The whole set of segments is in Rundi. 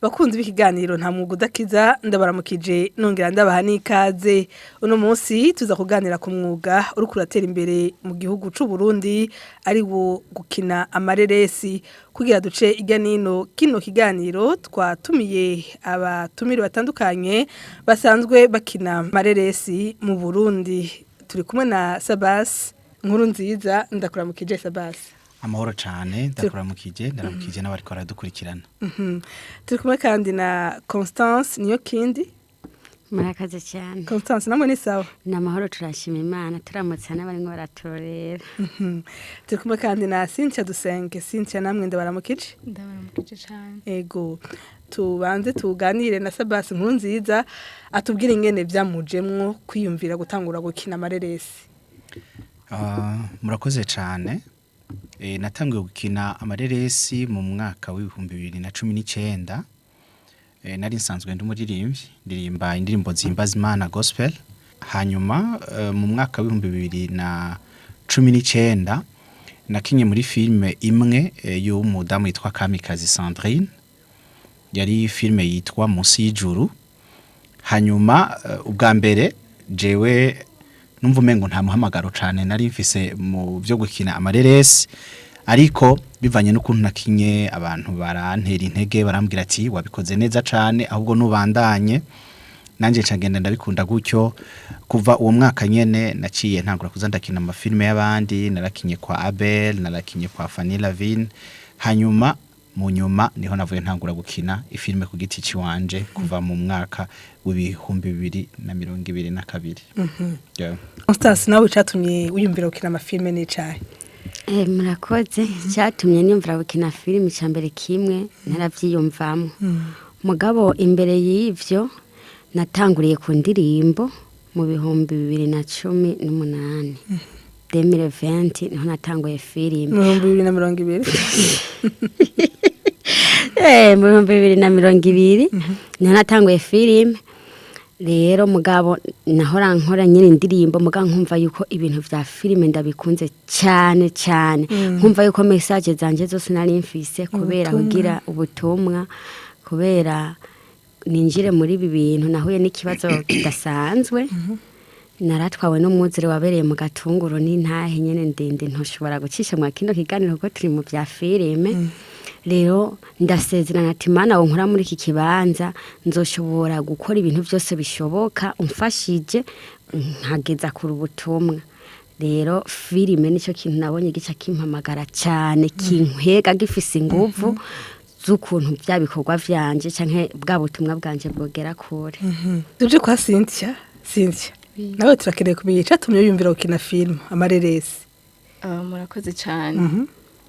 Bakunzi b'ikiganiro Nta Mwuga Udakiza, ndabaramukije nongera ndabaha n'ikaze. Uno munsi tuza kuganira ku mwuga uriko uratera imbere mu gihugu c'u Burundi, ari wo gukina amareresi. Kugira duce irya nino kino kiganiro, twatumiye abatumire batandukanye basanzwe bakina amareresi mu Burundi. Turi kumwe na Sabas Nkuru Nziza. Ndakuramukije, Sabas. Amahoro cyane, ndakuramukije, ndaramukije n'abariko baradukurikirana. Turi kumwe kandi na Constance Niyo Kindi. Murakaze cyane. Constance, namwe ni sawa? Ni amahoro, turashima Imana, turamutse n'abarimo baraturera. Turi kumwe kandi na Cynthia Dusenge. Cynthia, namwe ndabaramukije. Ndabaramukije cyane. Ego, tubanze tuganire na Sabas Nkuru Nziza, atubwire ingene vyamujemwo kwiyumvira gutangura gukina amareresi. Murakoze cyane. Natanguye gukina amareresi mu mwaka w'2019. Nari nsanzwe ndi umuririmbyi, ndirimba indirimbo zihimbaza Imana, gospel. Hanyuma mu mwaka w'2019 nakinye muri filime imwe y'umudamu yitwa Kamikazi Sandrine, yari filime yitwa Munsi y'Ijuru. Hanyuma ubwa mbere jewe numva umengo nta muhamagaro cane nari mfise mu byo gukina amareresi, ariko bivanye n'ukuntu nakinye, abantu barantera intege, barambwira ati: "Wabikoze neza cane, ahubwo nubandanye." Nanje nca ngenda ndabikunda gutyo. Kuva uwo mwaka nyene naciye ntangura kuza ndakina amafilime y'abandi. Narakinye kwa Abel, narakinye kwa Fanny Lavine. Hanyuma mu nyuma niho navuye ntangura gukina ifilime ku giti ciwanje kuva mu mwaka w'2022. Yeah. Constance, nawe icatumye wiyumvira gukina amafilime n'icahe? Murakoze. Cyatumye niyumvira gukina filime, icya mbere kimwe narabyiyumvamo. Mugabo imbere y'ivyo natanguriye ku ndirimbo mu 2018, 2020, niho natanguye filime. Mu 2020? Mu 2020 niho natanguye filime rero. Mugabo nahora nkora nyine indirimbo, mugabo nkumva yuko ibintu vya filime ndabikunze cyane cyane, nkumva yuko message zanje zose nari mfise kubera Ubutumwa. kugira ubutumwa. Kubera ninjire muri ibi bintu, nahuye n'ikibazo kidasanzwe. Naratwawe n'umwuzure wabereye mu Gatunguru, n'intahe nyene ndende ntoshobora gucisha mwa kino kiganiro kuko turi mu bya filime. Rero ndasezerana ati: "Mana, nkora muri iki kibanza, nzoshobora gukora ibintu byose bishoboka umfashije nkageza kure ubutumwa." Rero filime nicyo kintu nabonye gica kimpamagara cyane, kinkwega, gifise inguvu z'ukuntu bya bikorwa vyanje canke bwa butumwa bwanje bwogera kure. Tuje kwa Cynthia. Cynthia, nawe turakeneye kumenya icatumye wiyumvira gukina filime amareresi. Murakoze cyane.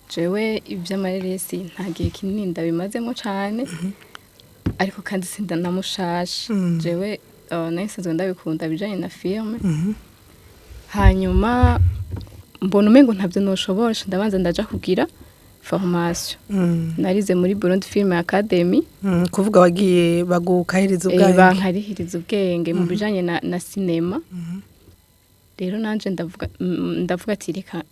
Jewe iby'amareresi nta gihe kinini ndabimazemo cyane, ariko kandi sindanamushasha. Jewe nari nsanzwe ndabikunda bijanye na filime. Hanyuma mbona umengo ntabyo noshobora, ndabanza ndaja kugira formation. Narize muri Burundi Film Academy. Kuvuga wagiye bagukahiriza ubwange? Bankarihiriza ubwenge mu bijanye na sinema. Rero nanje ndavuga ati: "Reka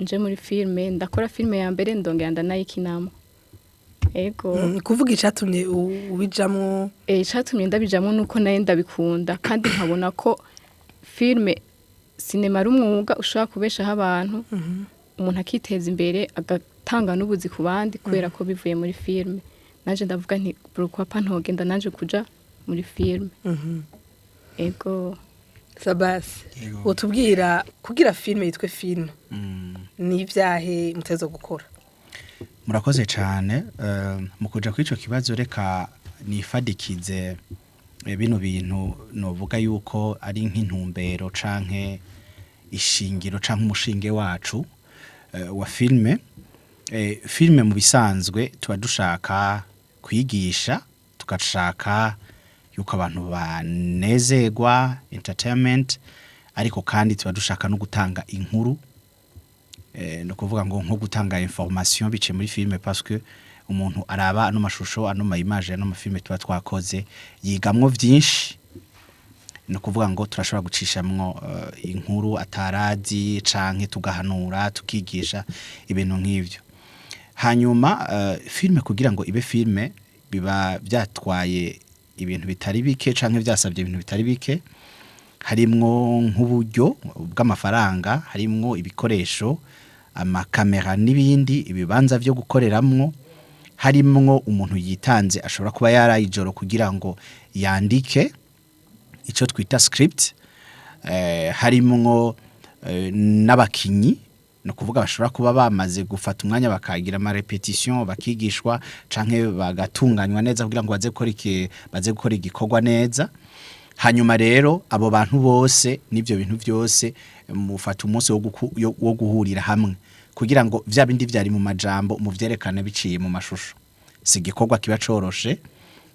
nje muri filime." Ndakora filime ya mbere, ndongera ndanayikinamo, ego. Kuvuga icatumye ubijamwo? Icatumye ndabijamwo nuko naye ndabikunda, kandi nkabona ko filime, sinema ari umwuga ushobora kubeshaho abantu, umuntu akiteza imbere, agatanga n'ubuzi ku bandi, kubera ko bivuye muri filime. Nanje ndavuga nti: "Pourquoi pas ntogenda nanje kuja muri filime?" Ego. Sabasi, Yego. utubwira kugira filime yitwe filime, ni ivyahe mutezo gukora? Murakoze cyane. Mu kuja kuri ico kibazo, reka nifadikize bino bintu novuga yuko ari nk'intumbero canke ishingiro canke umushinge wacu wa filme. Filme mu bisanzwe tuba dushaka kwigisha, tugashaka yuko abantu banezerwa, entertainment, ariko kandi tuba dushaka no gutanga inkuru, no kuvuga ngo nko gutanga information biciye muri filme, parce que umuntu araba ano mashusho, ano ma image, ano ma filme tuba twakoze, yigamwo vyinshi. No kuvuga ngo turashobora gucishamwo inkuru atarazi, canke tugahanura, tukigisha ibintu nk'ivyo. Hanyuma filme kugira ngo ibe filme Biba byatwaye ibintu bitari bike canke byasabye ibintu bitari bike, harimwo nk'uburyo bw'amafaranga, harimwo ibikoresho, amakamera n'ibindi, ibibanza byo gukoreramwo, harimwo umuntu yitanze ashobora kuba yaraye ijoro kugira ngo yandike icyo twita script, harimwo n'abakinyi, ni ukuvuga bashobora kuba bamaze gufata umwanya bakagira ama répétition, bakigishwa canke bagatunganywa neza kugira ngo baze gukora igikorwa neza. Hanyuma rero abo bantu bose n'ivyo bintu byose, mufata umunsi wo guhurira hamwe kugira ngo vya bindi vyari mu majambo muvyerekane biciye mu mashusho. Si igikorwa kiba coroshe,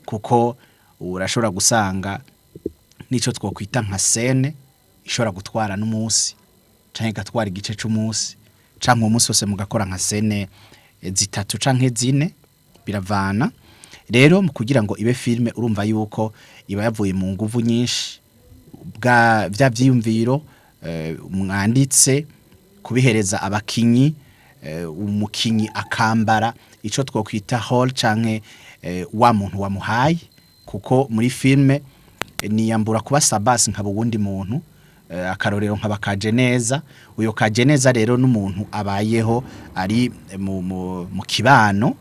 kuko urashobora gusanga nico twokwita nka scène ishobora gutwara n'umunsi canke igatwara igice c'umunsi, canke umunsi wose mugakora nka scène zitatu canke zine, biravana. Rero mu kugira ngo ibe filme, urumva yuko iba yavuye mu nguvu nyinshi, bwa vya vyiyumviro mwanditse, kubihereza abakinyi, umukinyi akambara ico twokwita rôle canke wa muntu wamuhaye, kuko muri filme niyambura kuba Sabas nkaba uwundi muntu, akarorero nkaba Kajeneza. Uyo Kajeneza rero n'umuntu abayeho ari mu kibano.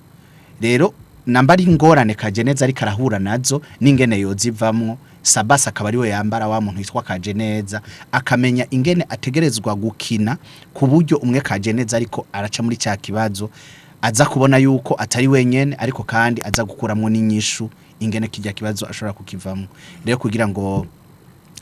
Rero namba ari ingorane Kajeneza ariko arahura nazo n'ingene yozivamwo, Sabas akaba ariwe yambara wa muntu yitwa Kajeneza, akamenya ingene ategerezwa gukina ku buryo umwe Kajeneza ariko araca muri cya kibazo aza kubona yuko atari wenyene, ariko kandi aza gukuramwo n'inyishu ingene kijya kibazo ashobora kukivamwo. Rero kugira ngo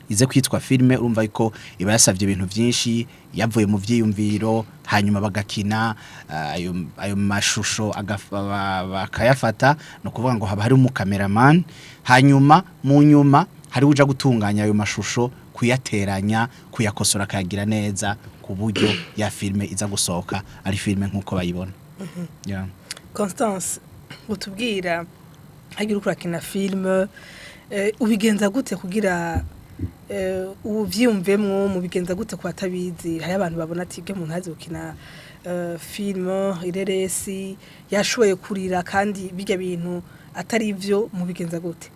ize kwitwa filme, urumva ko iba yasavye ibintu vyinshi, yavuye mu vyiyumviro, hanyuma bagakina, ayo mashusho bakayafata, no kuvuga ngo haba hari umukameraman, hanyuma mu nyuma hari uja gutunganya ayo mashusho, kuyateranya, kuyakosora, akayagira neza ku buryo ya filme iza gusohoka ari filme nk'uko bayibona, yeah. Constance, utubwira hagira uko urakina filme, ubigenza gute kugira uvyiyumvemwo? Mubigenza gute ku batabizi? Hari abantu babona ati ibyo umuntu azi gukina filme, ireresi, yashoboye kurira kandi bijya bintu atari ivyo. Mubigenza gute?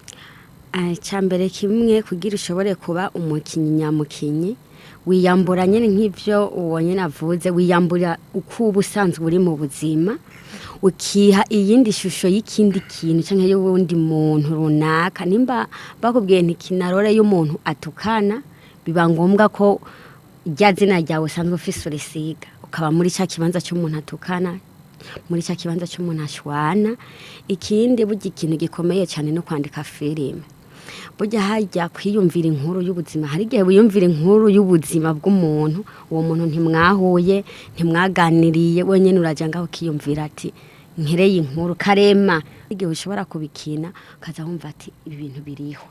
Icambere kimwe, kugira ushobore kuba umukinyi nyamukinyi, wiyambura nyene nk'ivyo uwo nyene avuze, wiyambura uko uba usanzwe uri mu buzima, ukiha iyindi shusho y'ikindi kintu canke y'uwundi muntu runaka. Nimba bakubwiye nti kina rôle y'umuntu atukana, biba ngombwa ko rya zina ryawe usanzwe ufise urisiga, ukaba muri ca kibanza c'umuntu atukana, muri ca kibanza c'umuntu ashwana. Ikindi, burya ikintu gikomeye cyane no kwandika filime, burya hajya kwiyumvira inkuru y'ubuzima. Hari igihe wiyumvira inkuru y'ubuzima bw'umuntu, uwo muntu ntimwahuye, ntimwaganiriye, wenyine uraja ngaho ukiyumvira ati nkereye inkuru karema. Igihe ushobora kubikina ukaza wumva ati ibi bintu biriho,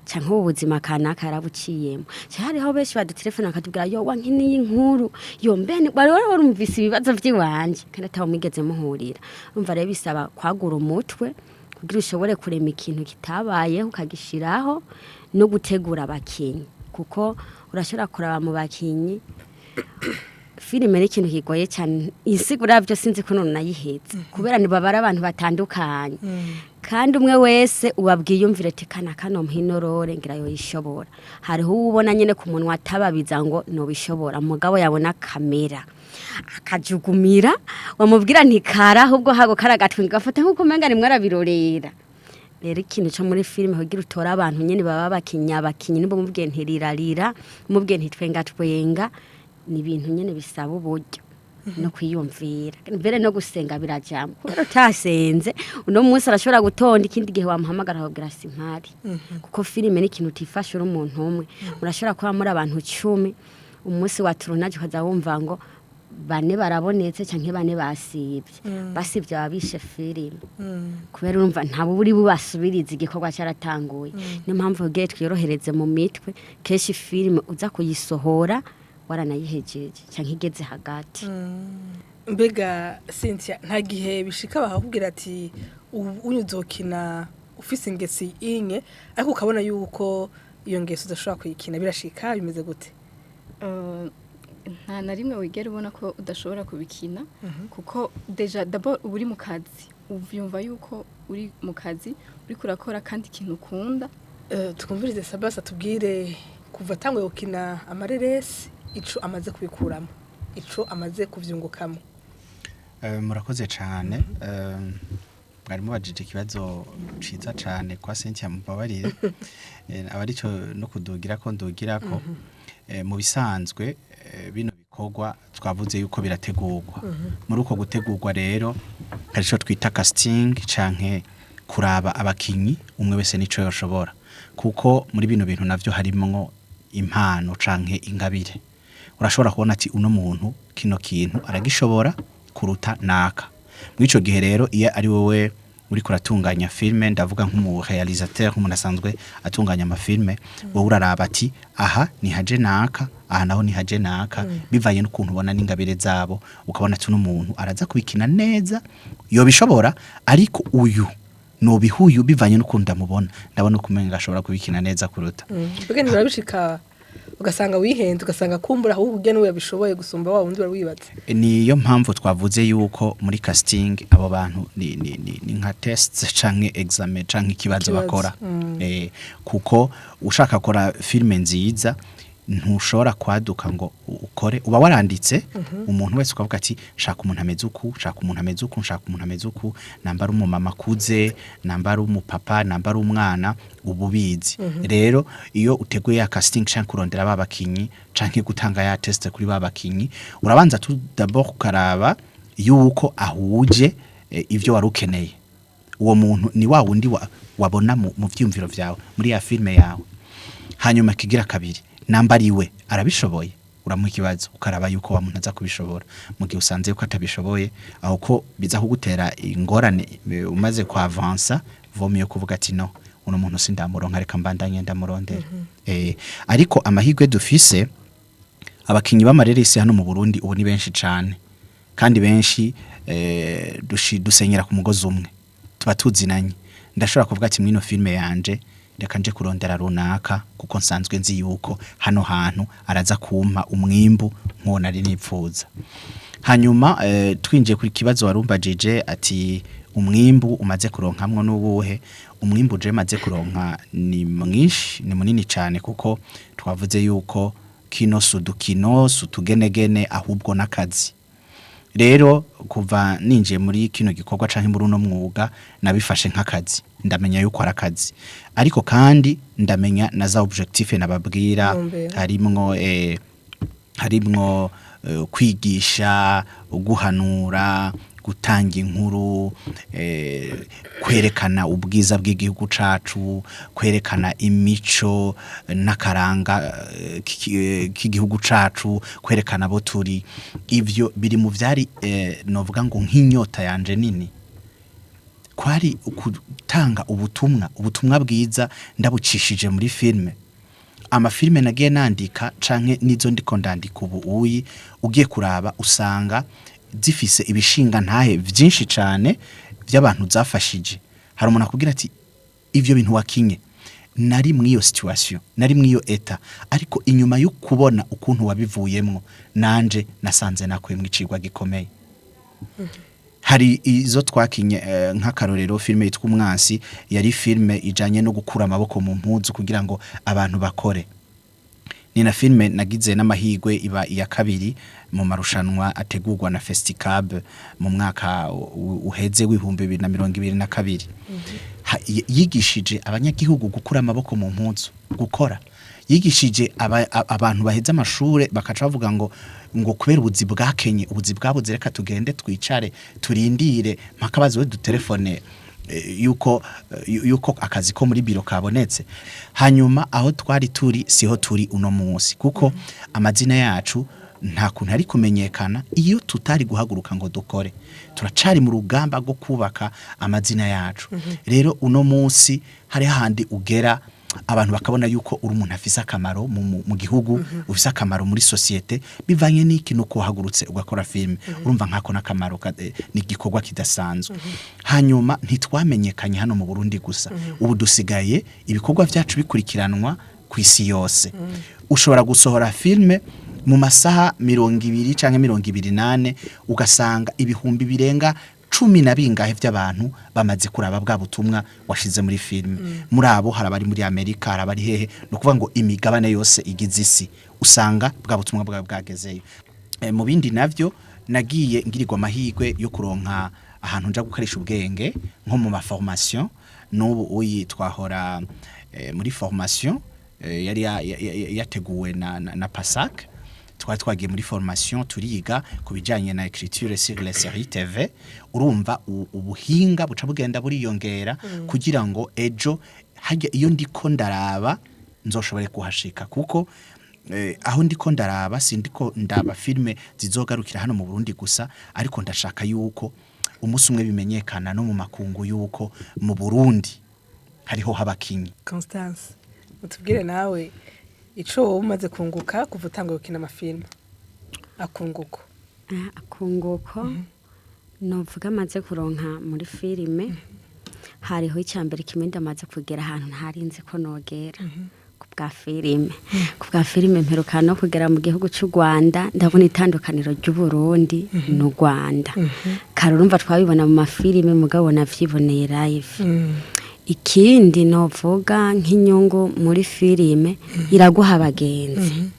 canke ubu buzima kanaka yarabuciyemo. Canke hariho benshi badutelefona bakatubwira: "Yo, wankiniye inkuru, yo mbene wari warumvise ibibazo vy'iwanje", kandi ataho mwigeze muhurira. Urumva rero bisaba kwagura umutwe kugira ushobore kurema ikintu kitabayeho ukagishiraho, no gutegura abakinyi, kuko urashobora kuraba mu bakinyi. Filime ni ikintu kigoye cyane, insigura byo sinzi ko none nayihetse, kubera ntibabara abantu batandukanye, kandi umwe wese ubabwiye yumvire ati kana kano mpinorore ngira yoyishobora. Hariho uwubona nyene ku munwa atababiza ngo nobishobora, mugabo yabona kamera akajugumira, wamubwira ntikara, ahubwo hago karagatwe gafata nkuko umenga nimwe arabirorera. Rero ikintu cyo muri filime, kugira utore abantu nyene baba bakinya abakinyi, nimba mubwiye ntirirarira, mubwiye ntitwenga twenga, ni ibintu nyene bisaba uburyo no kwiyumvira, mbere no gusenga birajambo, kubera utasenze uno munsi arashobora gutonda, ikindi gihe wamuhamagara akabwira simpari, kuko filime ni ikintu utifasha uri umuntu umwe. Urashobora kuba muri abantu 10, umunsi wa tournage ukaza wumva ngo bane barabonetse canke bane basivye. Basivye baba bishe filime, kubera urumva nta buri bubasubiriza, igikorwa cyaratanguye. Niyo mpamvu kugira twiyorohereze mu mitwe, kenshi filime uza kuyisohora waranayihejeje canke igeze hagati. Mbega Cynthia, nta gihe bishika bakakubwira ati ubu uzokina ufise ingesi inye, ariko ukabona yuko iyo ngeso udashobora kuyikina? Birashika? Bimeze gute? Nta na rimwe wigera ubona ko udashobora kubikina, kuko déjà d'abord uba uri mu kazi. Uvyumva yuko uri mu kazi, uriko urakora kandi ikintu ukunda. Twumvirize Sabasi atubwire kuva atanguye gukina amareresi ico amaze kubikuramo, ico amaze kuvyungukamo. Murakoze cyane. Mwari mubajije ikibazo ciza cyane kwa Cynthia, mubabarire. Aba arico no kudugira ko ndugira ko mu bisanzwe bino bikorwa twavuze yuko birategurwa. Muri uko gutegurwa rero hari ico twita casting canke kuraba abakinyi umwe wese nico yoshobora, kuko muri bino bintu navyo harimwo impano canke ingabire. Urashobora kubona ati uno muntu kino kintu aragishobora kuruta naka. Muri ico gihe rero, iyo ari wowe uriko uratunganya filme, ndavuga nk'umu réalisateur, nk'umuntu asanzwe atunganya amafilme, wowe uraraba ati aha ni haje naka, aha naho ni haje naka, bivanye n'ukuntu ubona n'ingabire zabo, ukabona ati uno muntu araza kubikina neza, yobishobora, ariko uyu nobihuyu bivanye n'ukuntu ndamubona, ndabona ukumenga ashobora kubikina neza kuruta. Mbega ntibirabishika ugasanga wihenze, ugasanga kumbura ahubwo ujya niwe yabishoboye gusumba wa wundi wari wibatse? Niyo mpamvu twavuze yuko muri casting abo bantu ni nka tests canke examen canke ikibazo Ikibazo, bakora. Kuko ushaka gukora filme nziza ntushobora kwaduka ngo ukore uba waranditse umuntu wese ukavuga ati shaka umuntu ameze uku, shaka umuntu ameze uku, shaka umuntu ameze uku, nambara umumama akuze, nambara umupapa, nambara umwana, uba ubizi. Rero iyo uteguye ya casting canke kurondera ba bakinyi canke gutanga ya test kuri ba bakinyi, urabanza tout d'abord ukaraba yuko ahuje ivyo wari ukeneye. Uwo muntu ni wa wundi wabona mu vyiyumviro vyawe muri ya filme yawe. Hanyuma kigira kabiri, namba ariwe arabishoboye, uramuha ikibazo ukaraba yuko wa muntu aza kubishobora. Mu gihe usanze yuko atabishoboye, aho ko biza kugutera ingorane umaze ku avancer, vaut mieux kuvuga ati no, uno muntu sindamuronka, reka mbandanye ndamurondera. Ariko amahirwe dufise, abakinyi b'amareresi hano mu Burundi ubu ni benshi cane, kandi benshi dusenyera ku mugozi umwe, tuba tuzinanye. Ndashobora kuvuga ati mwino filme yanje reka nje kurondera runaka, kuko nsanzwe nzi yuko hano hantu araza kumpa umwimbu nk'uwo nari nipfuza. Hanyuma twinjiye kuri kibazo warumbajije ati umwimbu umaze kuronkamwo n'ubuhe? Umwimbu je maze kuronka ni mwinshi, ni munini cyane, kuko twavuze yuko kino sudukino sutugenegene, ahubwo n'akazi. Rero kuva ninjiye muri kino gikorwa canke muri uno mwuga, nabifashe nk'akazi, ndamenya yuko ari akazi, ariko kandi ndamenya na za objectif nababwira. Intumbero. Harimwo kwigisha, guhanura, gutanga inkuru, kwerekana ubwiza bw'igihugu cacu, kwerekana imico n'akaranga k'igihugu cacu, kwerekana abo turi. Ivyo biri mu vyari novuga ngo nk'inyota yanje nini, kwari gutanga ubutumwa bwiza ndabucishije muri filme. Amafilme nagiye nandika canke nizo ndiko ndandika ubu uyi, ugiye kuraba usanga zifise ibishinga ntahe vyinshi cane by'abantu zafashije. Hari umuntu akubwira ati ivyo bintu wakinye nari mw'iyo situation, nari mw'iyo état, ariko inyuma yo kubona ukuntu wabivuyemwo, nanje nasanze nakuyemwo icigwa gikomeye. Hari izo twakinye, nk'akarorero filme yitwa Umwansi, yari filme ijanye no gukura amaboko mu mpuzu kugira ngo abantu bakore. Ni na filme nagize n'amahigwe iba iya kabiri mu marushanwa ategurwa na Festicab mu mwaka uheze w'2022. Yigishije abanyagihugu gukura amaboko mu mpuzu, gukora. Yigishije abantu baheze amashure bakaca bavuga ngo kubera ubuzi bwakenye, ubuzi bwabuze, reka tugende twicare turindire mpaka bazowe dutelefone yuko akazi ko muri biro kabonetse. Hanyuma aho twari turi siho turi uno munsi, kuko amazina yacu nta kuntu ari kumenyekana iyo tutari guhaguruka ngo dukore. Turacari mu rugamba rwo kubaka amazina yacu. Rero uno munsi hari handi ugera abantu bakabona yuko uri umuntu afise akamaro mu gihugu, ufise akamaro muri société, bivanye n'iki? Nuko wahagurutse ugakora filme. Urumva nkako n'akamaro ni igikorwa kidasanzwe. Hanyuma ntitwamenyekanye hano mu Burundi gusa, ubu dusigaye ibikorwa vyacu bikurikiranwa ku isi yose. Ushobora gusohora filme mu masaha 20 canke 24, ugasanga ibihumbi birenga cumi na bingahe by'abantu bamaze kuraba bwa butumwa washize muri filime. Muri abo hari abari muri Amerika, hari abari hehe, ni ukuvuga ngo imigabane yose igize isi usanga bwa butumwa bwawe bwagezeyo. Mu bindi navyo nagiye ngirirwa amahirwe yo kuronka ahantu nja gukoresha ubwenge nko mu maformation. N'ubu uyi twahora muri formation yari yateguwe na PASAC. Twari twagiye muri formation, turiga ku bijanye na écriture sur les séries TV. Urumva ubuhinga buca bugenda buriyongera kugira ngo ejo hajya iyo ndiko ndaraba nzoshobore kuhashika, kuko aho ndiko ndaraba sindiko ndaba filme zizogarukira hano mu Burundi gusa, ariko ndashaka yuko umunsi umwe bimenyekana no mu makungu yuko mu Burundi hariho habakinyi. Constance, utubwire nawe ico wowe umaze kunguka kuva utanguye gukina amafilme, akunguko. Akunguko novuga amaze kuronka muri filime, hariho icyambere kimwe: ndamaze kugera ahantu ntarinzi ko nogera ku bwa filime. Mperuka no kugera mu gihugu cy'u Rwanda, ndabona itandukaniro ry'u Burundi n'u Rwanda. Kare urumva twabibona mu mafilime, mugabo navyiboneye live. Ikindi novuga nk'inyungu muri filime, iraguha abagenzi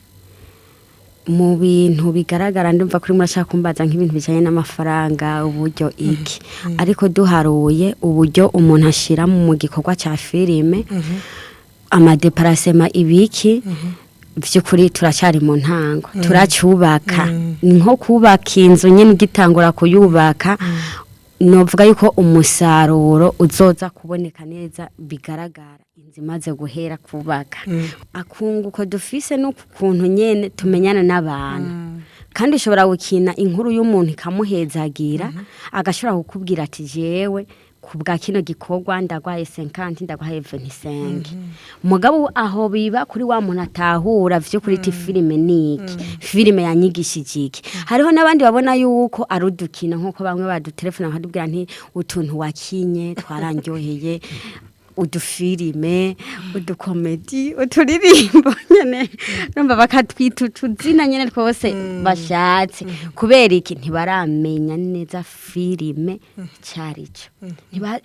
mu bintu bigaragara. Ndumva kuri murashaka kumbaza nk'ibintu bijanye n'amafaranga, uburyo iki, ariko duharuye uburyo umuntu ashira mu gikorwa ca filime, amadéplacement, ibiki, vy'ukuri turacyari mu ntango, turacyubaka. Ni nko kubaka inzu nyine, ugitangura kuyubaka. Novuga yuko umusaruro uzoza kuboneka neza bigaragara inzu imaze guhera kubaka. Akunguko dufise no kuntu nyene tumenyana n'abantu, kandi ushobora gukina inkuru y'umuntu ikamuhezagira, agashobora kukubwira ati: "Jewe ku bwa kino gikorwa ndagwaye 50, ndagwaye 25." Mugabo aho biba kuri wa muntu atahura vy'ukuri iti filime niki, filime yanyigishije iki. Hariho n'abandi babona yuko ari udukino, nk'uko bamwe badutelefona bakatubwira nti: "Utuntu wakinye twarandyoheye, udufilime, uducomédie, uturirimbo nyene." Numva bakatwita utuzina nyene twose bashatse. Kubera iki? Ntibaramenya neza filime icarico. Ntiba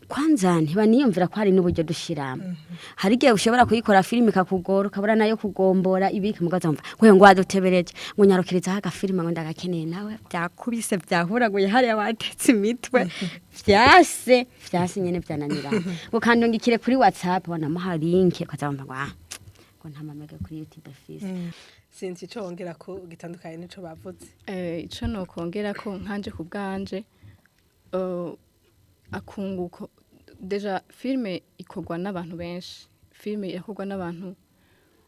kwanza ntibaniyumvira ko hari n'uburyo dushiramo. Hari igihe ushobora kuyikora filime ikakugora, ukabura nayo kugombora ibiki, mugaza mva ngo wadutebereje, ngo nyarukirizaho agafilime, ngo ndagakeneye. Nawe byakubise, byahuraguye hariya, watetse imitwe, vyase vyase nyene, vyananirana, ngo kandungikire kuri WhatsApp, wanamuha link, ukaza wumva ngo ah, ngo nta mamega kuri YouTube fise. Sinzi ico wongera ko gitandukanye n'ico bavuze. Ico nokongera ko nkanje ku bwanje, akunguko, déjà filme ikorwa n'abantu benshi. Filme irakorwa n'abantu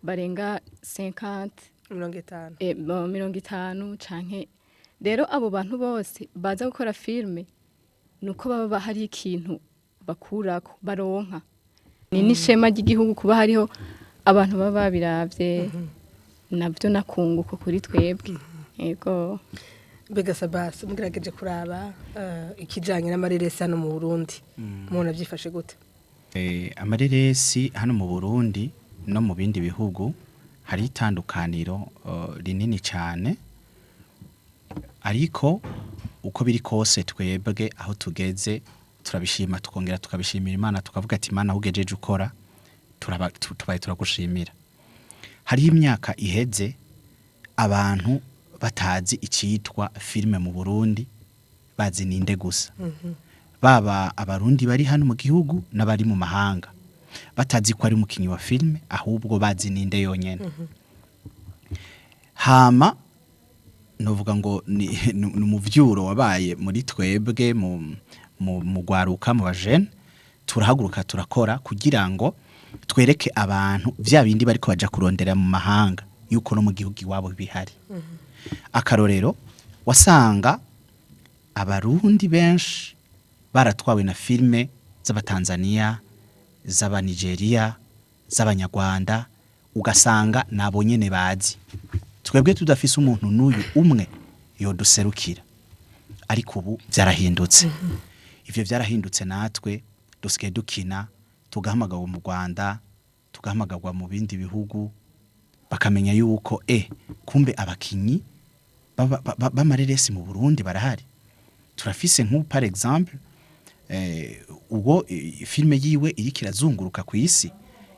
barenga 50. 50. 50 canke. Rero abo bantu bose baza gukora filme nuko baba hari ikintu bakurako, baronka. Ni n'ishema ry'igihugu kuba hariho abantu baba babiravye, navyo nakunguko kuri twebwe, yego. Mbega Sabasi, mugerageje kuraba ikijanye n'amareresi hano mu Burundi, mubona vyifashe gute? Amareresi hano mu Burundi no mu bindi bihugu hari itandukaniro rinini cyane, ariko uko biri kose twebwe aho tugeze turabishima, tukongera tukabishimira Imana, tukavuga ati: "Imana, aho ugejeje ukora tubaye turagushimira." Hariho imyaka iheze abantu batazi icitwa filime mu Burundi, bazi ninde gusa, baba Abarundi bari hano mu gihugu n'abari mu mahanga batazi ko ari umukinyi wa filime, ahubwo bazi ninde yonyene. Hama novuga ngo ni umuvyuro wabaye muri twebwe mu gwaruka, mu bajene. Turahaguruka, turakora kugira ngo twereke abantu vya bindi bariko baja kurondera mu mahanga yuko no mu gihugu iwabo bihari. Akarorero, wasanga Abarundi benshi baratwawe na filime z'Abatanzania, z'Abanigeria, z'Abanyarwanda, ugasanga nabo nyene bazi. Twebwe tudafise umuntu n'uyu umwe yoduserukira, ariko ubu vyarahindutse. Ivyo vyarahindutse, natwe dusigaye dukina, tugahamagarwa mu Rwanda, tugahamagarwa mu bindi bihugu, bakamenya yuko kumbe abakinyi b'amareresi mu Burundi barahari. Turafise nk'ubu, par exemple, ubwo filime yiwe iriko irazunguruka ku isi,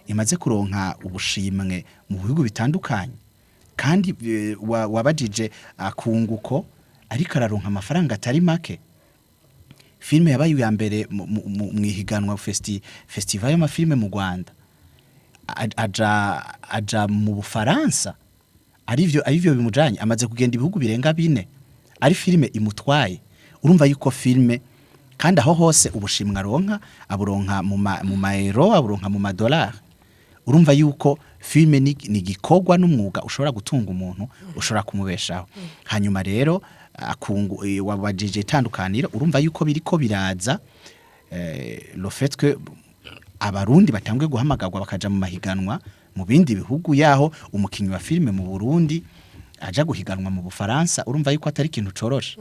imaze kuronka ubushimwe mu bihugu bitandukanye, kandi wabajije akunguko, ariko araronka amafaranga atari make. Filime yabaye iya mbere mu ihiganwa festival y'amafilime mu Rwanda, aja mu Bufaransa, arivyo bimujanye. Amaze kugenda ibihugu birenga 4 ari filime imutwaye. Urumva yuko filime, kandi aho hose ubushimwe aronka aburonka mu maero, aburonka mu madolari. Urumva yuko filime ni igikorwa n'umwuga ushobora gutunga umuntu, ushobora kumubeshaho. Hanyuma rero akungu, wabajije itandukaniro. Urumva yuko biriko biraza, le fait que Abarundi batanguye guhamagarwa bakaja mu mahiganwa mu bindi bihugu, yaho umukinyi wa filime mu Burundi aja guhiganwa mu Bufaransa, urumva yuko atari ikintu coroshe.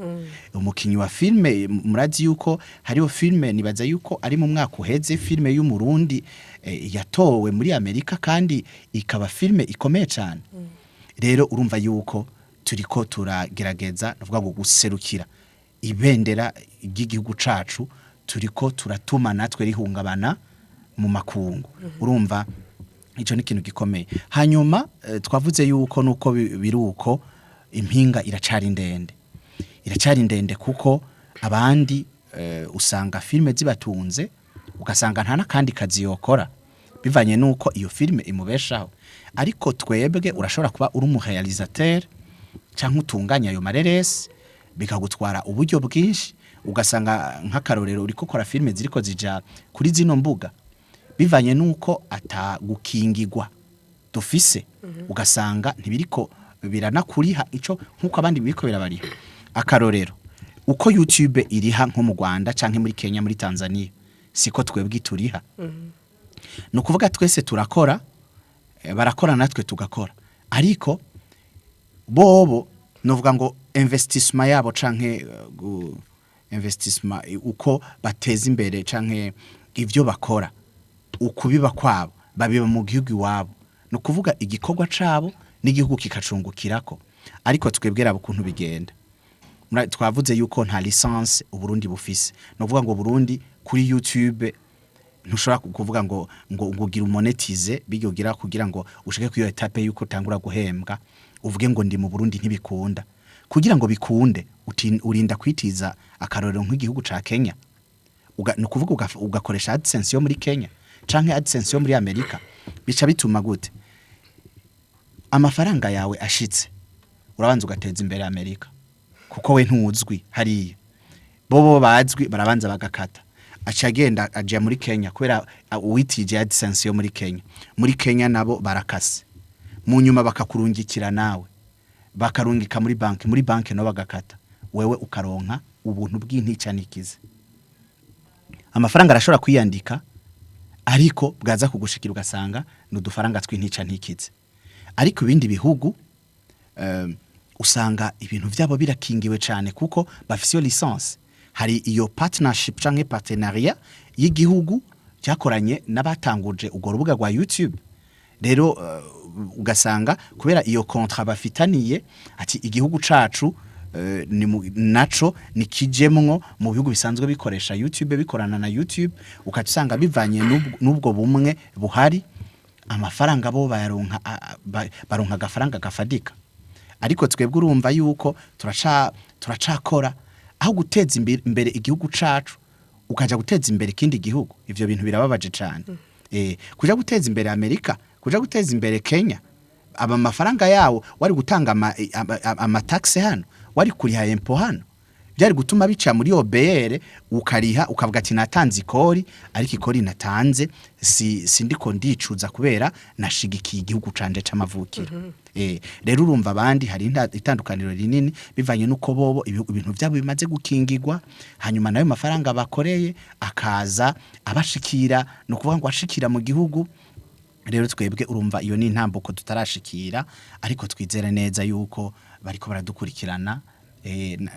Umukinyi wa filime, murazi yuko hariho filime, nibaza yuko ari mu mwaka uheze, filime y'Umurundi yatowe muri Amerika, kandi ikaba filime ikomeye cyane. Rero urumva yuko turiko turagerageza, nuvuga ngo guserukira ibendera ry'igihugu cacu, turiko turatuma natwe rihungabana mu makungu. Urumva ico ni ikintu gikomeye. Hanyuma twavuze yuko nuko biruko impinga iracari ndende, iracari ndende, kuko abandi usanga filime zibatunze, ugasanga nta n'akandi kazi yokora bivanye nuko iyo filime imubeshaho. Ariko twebwe urashobora kuba uri umuréalisateur canke utunganya ayo mareresi, bikagutwara uburyo bwinshi, ugasanga nk'akarorero uriko ukora filime ziriko zija kuri zino mbuga, bivanye nuko atagukingirwa dufise, ugasanga ntibiriko biranakuriha ico nkuko abandi biriko birabariha. Akarorero, uko YouTube iriha nko mu Rwanda canke muri Kenya, muri Tanzania, siko twebwe turiha. Ni ukuvuga twese turakora, barakora natwe tugakora, ariko bobo novuga ngo investissement yabo canke investissement, uko bateza imbere canke ivyo bakora, ukubiba kwabo babiba mu gihugu iwabo, ni ukuvuga igikorwa cabo n'igihugu kikacungukirako. Ariko twebwe raba ukuntu bigenda. Twavuze yuko nta licence Uburundi bufise. Ni ukuvuga ngo Burundi kuri YouTube ntushobora kuvuga ngo ugira umonetize bijya kugira ngo ushike kuri iyo étape yuko utangura guhembwa, uvuge ngo ndi mu Burundi, ntibikunda. Kugira ngo bikunde urinda kwitiza akarorero nk'igihugu ca Kenya. Ni ukuvuga ugakoresha AdSense yo muri Kenya canke AdSense yo muri Amerika. Bica bituma gute? Amafaranga yawe ashitse, urabanza ugateza imbere Amerika, kuko we ntuzwi hariya, bobo bazwi, barabanza bagakata, aca agenda aja muri Kenya kubera uwitije AdSense yo muri Kenya. Muri Kenya nabo barakase, mu nyuma bakakurungikira nawe, bakarungika muri banki, muri banki nabo bagakata, wewe ukaronka ubuntu bw'intica nikize. Amafaranga arashobora kwiyandika, ariko bwaza kugushikira ugasanga ni udufaranga tw'intica ntikize. Ariko ibindi bihugu usanga ibintu vyabo birakingiwe cyane, kuko bafise iyo licence, hari iyo partnership canke partenariat y'igihugu cyakoranye n'abatanguje urwo rubuga rwa YouTube. Rero ugasanga kubera iyo contrat bafitaniye, ati igihugu cacu naco nikijemwo mu bihugu bisanzwe bikoresha YouTube, bikorana na YouTube, ukaca usanga bivanye n'ubwo bumwe buhari, amafaranga bo bayaronka, baronka agafaranga gafadika. Ariko twebwe urumva yuko turacakora aho guteza imbere igihugu cacu, ukaja guteza imbere ikindi gihugu. Ivyo bintu birababaje cane. Kuja guteza imbere Amerika, kuja guteza imbere Kenya, aba mafaranga yawo wari gutanga amataxe hano, wari kuriha impôt hano, byari gutuma bica muri OBR, ukariha, ukavuga ati natanze ikori, ariko ikori natanze si sindiko ndicuza kubera nashigikiye igihugu canje c'amavukiro. Rero urumva abandi hari itandukaniro rinini bivanye nuko bobo ibintu byabo bimaze gukingirwa, hanyuma nayo mafaranga bakoreye akaza abashikira, no kuvuga ngo ashikira mu gihugu. Rero twebwe urumva iyo ni intambuko tutarashikira, ariko twizere neza yuko bariko baradukurikirana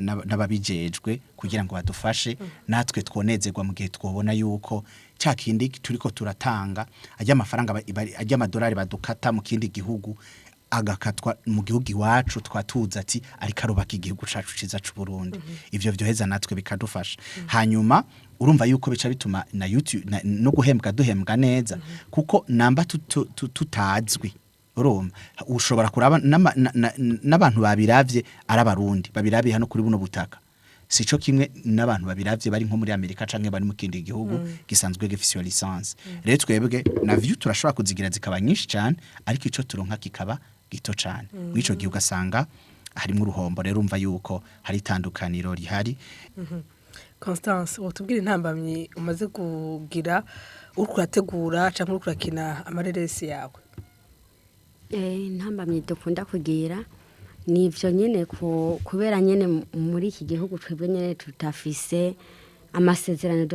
n'ababijejwe kugira ngo badufashe. Natwe twonezerwa mu gihe twobona yuko ca kindi turiko turatanga, ajya amafaranga ajya amadolari badukata mu kindi gihugu. Agakatwa mu gihugu iwacu, twatuza ati ariko arubaka igihugu cacu ciza c'u Burundi. Ivyo vyoheza natwe bikadufasha. Hanyuma urumva yuko bica bituma na YouTube no guhembwa duhembwa neza, kuko namba tutazwi, urumva ushobora kuraba n'abantu babiravye ari Abarundi babirabiye hano kuri buno butaka, sico kimwe n'abantu babiravye bari nko muri Amerika canke bari mu kindi gihugu gisanzwe gifise iyo licence. Rero twebwe na view turashobora kuzigira zikaba nyinshi cyane, ariko ico turonka kikaba gito cyane. Mw'ico gihe ugasanga harimo uruhombo. Rero umva yuko hari itandukaniro rihari. Constance, wotubwira intambamyi umaze kugira uriko urategura canke uriko urakina amareresi yawe? Intambamyi dukunda kugira ni ivyo nyene, kubera nyene muri iki gihugu twebwe nyene tutafise amasezerano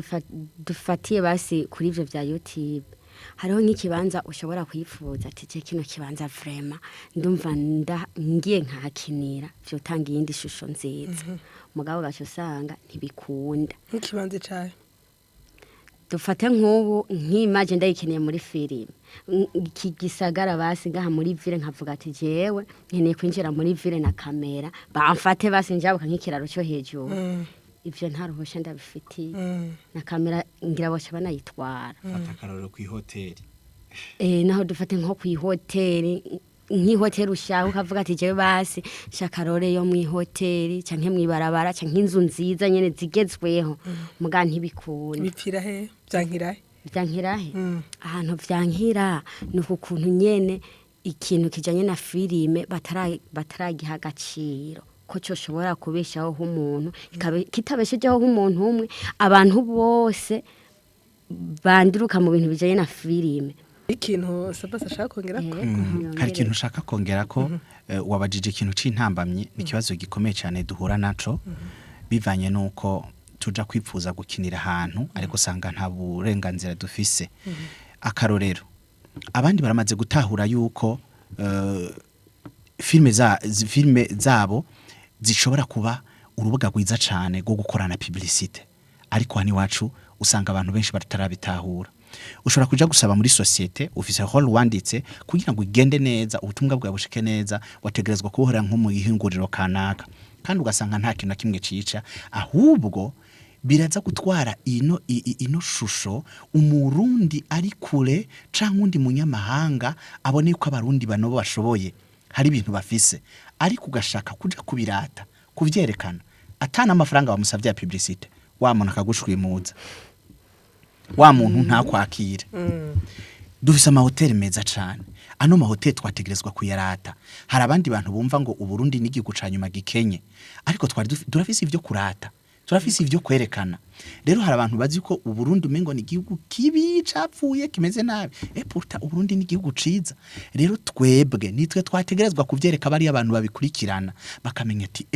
dufatiye basi kuri ivyo vya YouTube. Hariho nk'ikibanza ushobora kwifuza ati: "Je kino kibanza vraiment ndumva ngiye nkahakinira vyotanga iyindi shusho nziza." Mugabo ugaca usanga ntibikunda. Nk'ikibanza cayo? Dufate nk'ubu nk'image ndayikeneye muri filime, iki gisagara basi ngaha muri ville, nkavuga ati: "Jewe nkeneye kwinjira muri ville na kamera, bamfate basi njabuka nk'ikiraro cyo hejuru." Ivyo nta ruhusha ndabifitiye na kamera ngira boca banayitwara. Fata akarorero kw'ihoteli. Naho dufate nko kw'ihoteli, nk'ihoteli ushaka ukavuga ati: "Jewe basi shaka role yo mw'ihoteli canke mw'ibarabara canke inzu nziza nyene zigezweho." Muga ntibikunda. Bipfira he? Vyankira he? Vyankira he? Ahantu vyankira ni uku kuntu nyene ikintu kijanye na filime bataragiha agaciro ko coshobora kubeshaho umuntu, kitabeshejeho umuntu umwe, abantu bose banduruka mu bintu bijanye na filime. Ikintu Sabasi ashaka kongera ko? Hari ikintu ushaka kongera ko wabajije ikintu c'intambamyi, ni ikibazo gikomeye cyane duhura naco, bivanye nuko tuja kwipfuza gukinira ahantu ariko usanga nta burenganzira dufise. Akarorero, abandi baramaze gutahura yuko filime zabo zishobora kuba urubuga rwiza cyane rwo gukorana publicité, ariko hano iwacu usanga abantu benshi batarabitahura. Ushobora kuja gusaba muri société ufise rôle wanditse, kugira ngo igende neza, ubutumwa bwawe bushike neza, wategerezwa kubohora nko mu ihinguriro kanaka, kandi ugasanga nta kintu na kimwe cica, ahubwo biraza gutwara ino shusho Umurundi ari kure canke undi munyamahanga abone yuko Abarundi bano bashoboye, hari ibintu bafise, ariko ugashaka kuja kubirata, kuvyerekana, atana amafaranga bamusavye ya publicité, wa muntu akagushwimuza, wa muntu ntakwakire. Dufise amahoteli meza cane. Ano mahoteli twategerezwa kuyarata. Hari abandi bantu bumva ngo Uburundi n'igihugu ca nyuma gikenye, ariko twari turafise ivyo kurata, turafise ivyo kwerekana. Rero hari abantu bazi ko Uburundi umengo ni igihugu kibi capfuye kimeze nabi, et pourtant Uburundi ni igihugu ciza. Rero twebwe nitwe twategerezwa kuvyereka bariya abantu babikurikirana, bakamenya ati: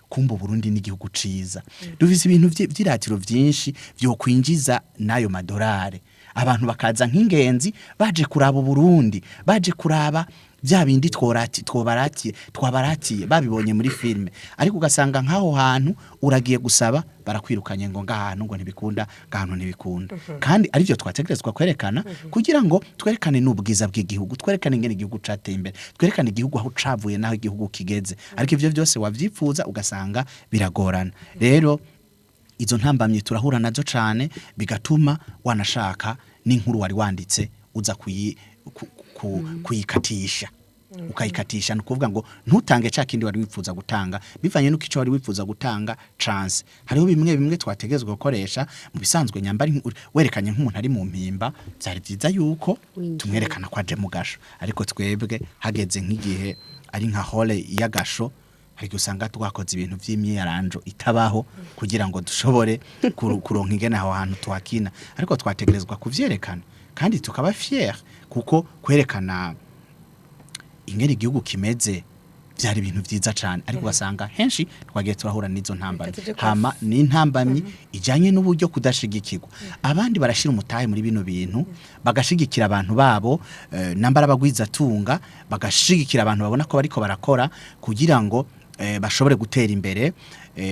"Kumbe Uburundi ni igihugu ciza." Dufise ibintu vy'iratiro vyinshi vyo kwinjiza n'ayo madorare, abantu bakaza nk'ingenzi baje kuraba Uburundi, baje kuraba bya bindi tworati twobaratiye twabaratiye babibonye muri filme. Ariko ugasanga nk'aho hantu uragiye gusaba, barakwirukanye ngo ngahantu ngo ntibikunda, ngahantu ntibikunda, kandi arivyo twategerezwa kwerekana kugira ngo twerekane n'ubwiza bw'igihugu, twerekane ingene igihugu cateye imbere, twerekane igihugu aho cavuye n'aho igihugu kigeze. Ariko ivyo byose wavyifuza ugasanga biragorana. Rero izo ntambamye turahura nazo cane, bigatuma wanashaka n'inkuru wari wanditse uza kuyikatisha, ukayikatisha. Ni ukuvuga ngo ntutange ca kindi wari wifuza gutanga, bivanye n'uko ico wari wifuza gutanga chance. Hariho bimwe bimwe twategerezwa gukoresha mu bisanzwe. Nyambari werekanye nk'umuntu ari mu mpimba, byari byiza yuko Winjiye. tumwerekana ko aje mu gasho, ariko twebwe hageze nk'igihe ari nka rôle y'agasho, hari igihe usanga twakoze ibintu vy'imyiyaranjo itabaho kugira ngo dushobore kuronka ingene aho hantu tuhakina. Ariko twategerezwa kuvyerekana kandi tukaba fier, kuko kwerekana ingene igihugu kimeze byari ibintu vyiza cane, ariko ugasanga henshi twagiye turahura n'izo ntambamyi. Reka tuje kwa Hama ni intambamyi ijanye n'uburyo, kudashigikirwa. Abandi barashira umutahe muri bino bintu, bagashigikira abantu babo, nambara abagwizatunga bagashigikira abantu babona ko bariko barakora kugira ngo bashobore gutera imbere,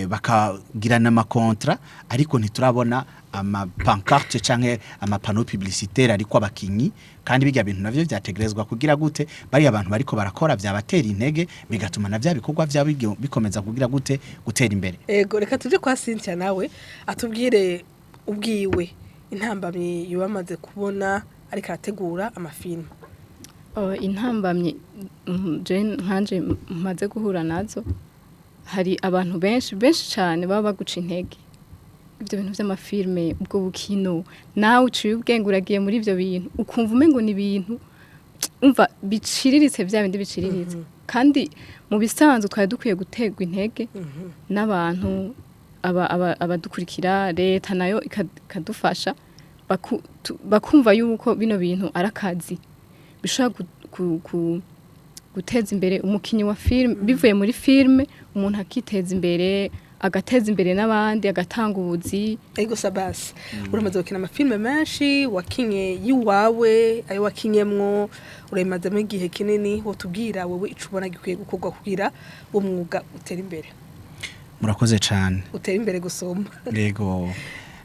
bakagirana amakontra, ariko ntiturabona ama pancarte canke ama panneau publicitaire ariko abakinyi. Kandi bijya bintu navyo vyategerezwa kugira gute, bari abantu bariko barakora vyabatera intege, bigatuma na vya bikorwa vyabo bikomeza kugira gute, gutera imbere. Ego, reka tuje kwa Cynthia, nawe atubwire ubwiwe intambamyi yubamaze kubona ariko arategura amafilmu. Intambamyi je nkanje maze guhura nazo, hari abantu benshi benshi cyane baba baguca intege: ibyo bintu by'amafilme, ubwo bukino, nawe uciye ubwenge uragiye muri ibyo bintu, ukumva umengo ni ibintu umva biciriritse, bya bindi biciriritse. Kandi mu bisanzwe twari dukwiye guterwa intege n'abantu abadukurikira, leta nayo ikadufasha, bakumva yuko bino bintu ari akazi bishobora guteza imbere umukinyi wa filime. Bivuye muri filime, umuntu akiteza imbere, agateza imbere n'abandi, agatanga ubuzi. Ego Sabasi, uramaze gukina amafilme menshi, wakinye yiwawe, ayo wakinyemwo urayimazemo igihe kinini. Wotubwira wowe ico ubona gikwiye gukorwa kugira uwo mwuga utere imbere? Murakoze cane. Utere imbere gusoma. Yego,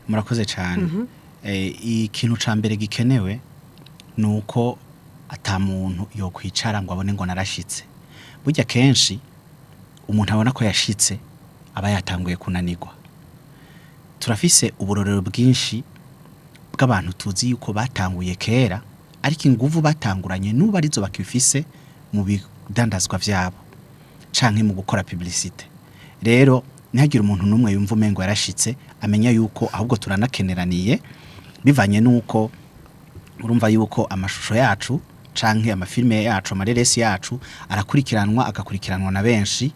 murakoze cyane. Ikintu ca mbere gikenewe ni uko ata muntu yokwicara ngo abone ngo narashitse. Burya kenshi umuntu abona ko yashitse aba yatanguye kunanirwa. Turafise uburorero bwinshi bw'abantu tuzi yuko batanguye kera, ariko inguvu batanguranye n'ubu arizo bakifise mu bidandazwa vyabo canke mu gukora publicité. Rero ntihagire umuntu n'umwe yumva umengo yarashitse, amenya yuko ahubwo turanakeneraniye, bivanye n'uko urumva yuko amashusho yacu canke amafilme yacu, amareresi yacu arakurikiranwa, agakurikiranwa na benshi.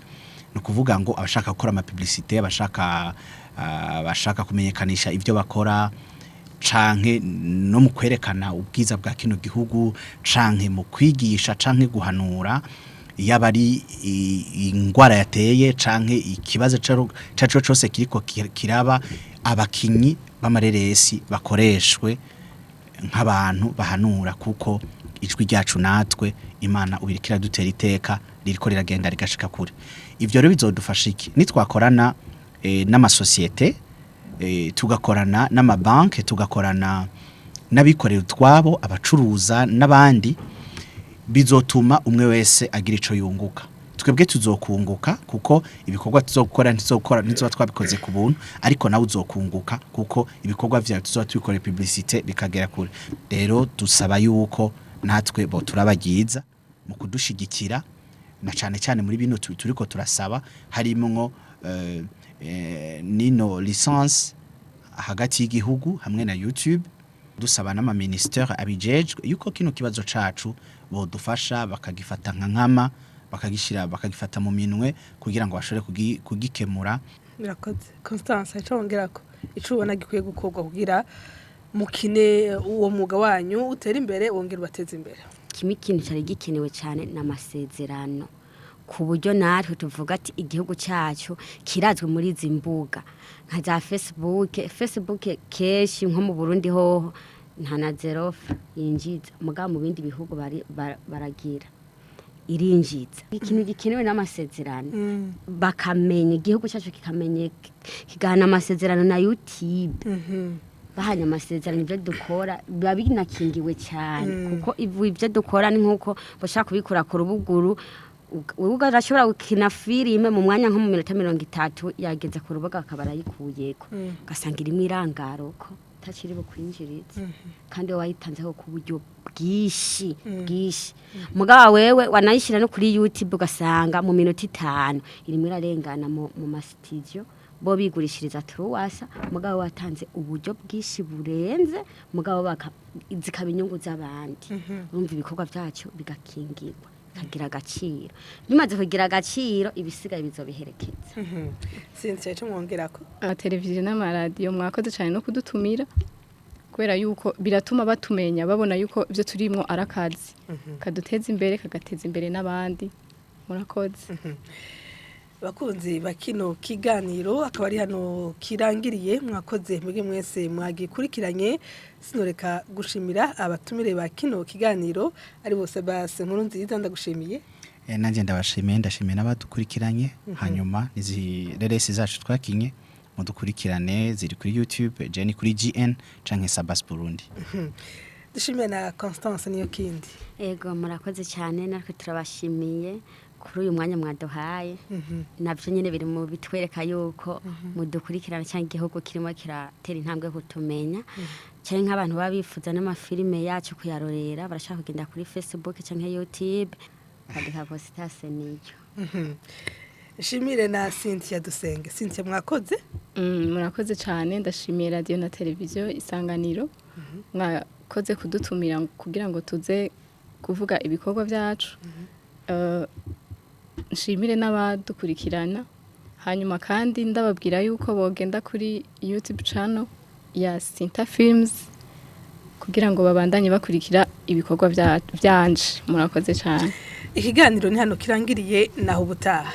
Ni ukuvuga ngo abashaka gukora amapublicité, abashaka kumenyekanisha ibyo bakora, canke no mu kwerekana ubwiza bwa kino gihugu, canke mu kwigisha, canke guhanura, yaba ari ingwara yateye canke ikibazo caco cose kiriko kiraba, abakinyi b'amareresi bakoreshwe nk'abantu bahanura, kuko ijwi ryacu natwe Imana ubirikira dutera iteka ririko riragenda rigashika kure. Ivyo rero bizodufasha iki? Nitwakorana n'amasosiyete, tugakorana n'amabanke, tugakorana n'abikorera utwabo, abacuruza n'abandi, bizotuma umwe wese agira ico yunguka. Twebwe tuzokunguka kuko ibikorwa tuzokora ntizokora ntizoba twabikoze ku buntu, ariko nawe uzokunguka kuko ibikorwa vyawe tuzoba tubikorera publicité bikagera kure. Rero dusaba yuko natwe bo turabagiza mu kudushigikira, na cane cane muri bino turiko turasaba, harimwo nino licence hagati y'igihugu hamwe na YouTube. Dusaba n'ama ministère abijejwe yuko kino kibazo cacu bodufasha, bakagifata nka nkama, bakagishira, bakagifata mu minwe kugira ngo bashobore kugikemura. Murakoze. Constance, ico wongerako, ico ubona gikwiye gukorwa kugira mukine uwo mwuga wanyu utere imbere, wongere ubateze imbere? Kimwe, ikintu cyari gikenewe cyane ni amasezerano, ku buryo natwe tuvuga ati igihugu cyacu kirazwi muri izi mbuga nka za Facebook. Facebook kenshi nko mu Burundi hoho nta na zéro franc yinjiza, mugabo mu bindi bihugu baragira, irinjiza. Ikintu gikenewe n'amasezerano, bakamenya igihugu cyacu kikamenya, kigahana amasezerano na YouTube. Bahanye amasezerano, ibyo dukora biba binakingiwe cyane, kuko ibyo dukora ni nk'uko bashaka kubikora ku rubuguru. Urubuga urashobora gukina filime mu mwanya nko mu minota 30 yageze ku rubuga, akaba arayikuyeko, ugasanga irimo irangaruko itakiri bukwinjirize, kandi wowe wayitanzeho ku buryo bwinshi bwinshi. Mugabo wewe wanayishyira no kuri YouTube, ugasanga mu minota 5 irimo irarengana mu masitidiyo, bo bigurishiriza turuwasa, mugabo watanze uburyo bwinshi burenze, mugabo zikaba inyungu z'abandi. Urumva ibikorwa byacu bigakingirwa, bikagira agaciro. Bimaze kugira agaciro, ibisigaye bizobiherekeza. Sinzi ico mwongerako. Amateleviziyo n'amaradiyo, mwakoze cyane no kudutumira, kubera yuko biratuma batumenya, babona yuko ibyo turimwo ari akazi kaduteza imbere, kagateza imbere n'abandi. Murakoze. Bakunzi ba kino kiganiro, akaba ari hano kirangiriye. Mwakoze mwebwe mwese mwagikurikiranye. Sinoreka gushimira abatumire ba kino kiganiro, ari bose. Base nkuru nziza, ndagushimiye. Nanjye ndabashimiye, ndashimiye n'abadukurikiranye. Hanyuma izi reresi zacu twakinye mudukurikirane, ziri kuri YouTube, Jenny kuri GN canke Sabas Burundi. Dushimiye na Constance niyo kindi. Ego, murakoze cyane, natwe turabashimiye kuri uyu mwanya mwaduhaye. Nabyo nyine biri mu bitwereka yuko mudukurikirana cyangwa igihugu kirimo kiratera intambwe kutumenya, cyangwa nk'abantu baba bifuza n'amafilime yacu kuyarorera, barashaka kugenda kuri Facebook cyangwa YouTube bakandika Constance niyo. Nshimire na Cynthia Dusenge. Cynthia, mwakoze. Murakoze cyane, ndashimiye radiyo na televiziyo Isanganiro, mwakoze kudutumira kugira ngo tuze kuvuga ibikorwa byacu. Nshimire n'abadukurikirana, hanyuma kandi ndababwira yuko bogenda kuri YouTube channel ya Sinta Films kugira ngo babandanye bakurikira ibikorwa byanje. Murakoze cyane. Ikiganiro ni hano kirangiriye, naho ubutaha.